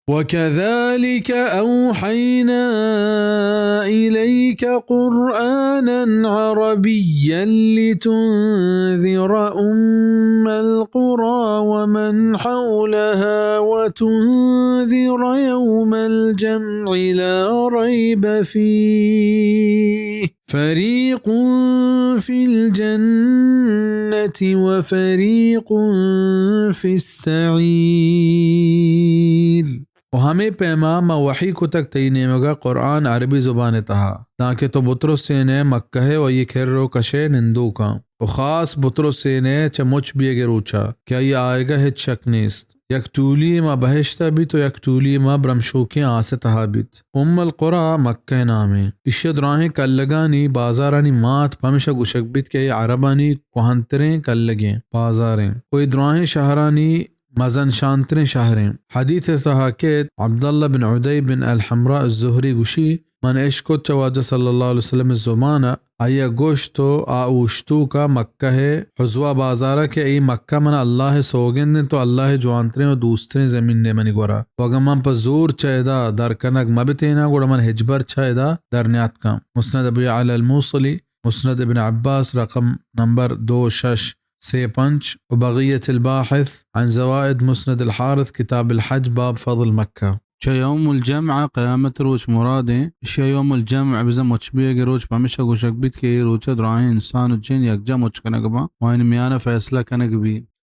وكذلك أوحينا إليك قرآنا عربيا لتنذر أم القرى ومن حولها وتنذر يوم الجمع لا ريب فيه فريق في الجنة وفريق في السعير۔ و ہمے پیما ما وحی کتگ تئی نیمگا قرآن عربی زبان تہا، دانکہ تو بترسینئے مکہ ء و آئی کرا و کشئے نندوکاں، و خاص بترسینئے چہ مچ بیئگ ء روچا کہ آئی آیگا ہچ شک نیست۔ یک ٹولی ما بہشتا بیت و یک ٹولی ما برمشوکیں آس ء تہا بیت۔ ام القری مکہ ء نامیں۔ ایشی ء دراہیں کلگانی بازارانی مات پمیشا گوشگ بیت کہ اے عربانی کوہنتریں کلگیں بازاریں و اے دراہیں شہرانی مزن شانتریں شہریں۔ حدیث ء تہا کیت، عبداللہ بن عدی بن الحمراء الزہری گوشی، من اشکت چہ واجہ صلی اللہ علیہ وسلم ء زبان ء، آئی ء گوشت و آ اوشتوک ء مکہ ء حزوہ بازار ء کہ اے مکہ من اللہ ء سوگند انت و اللہ ء جوانتریں و دوستریں زمینے منی گورا، و اگاں من پہ زور چہ ادا در کنگ مہ بتیناں، گڑا من ہچبر چہ ادا در نیاتکاں۔ مسند ابی اعلی الموصلی، مسند ابن عباس رقم نمبر دو شش سے پنچ و بغیت الباحث عن زوائد مسند الحارث کتاب الحج باب فضل مکہ۔ چہ یوم الجمع ء قیامت ء روچ مراد انت۔ ایشی ء یوم الجمع بزاں مچ بیگ ء روچ پمیشا گوشگ بیت کہ اے روچ ء دراہیں انسان و جن یکجاہ مچ کنگ باں و آیانی میان ء فیصلہ کنگ بیت۔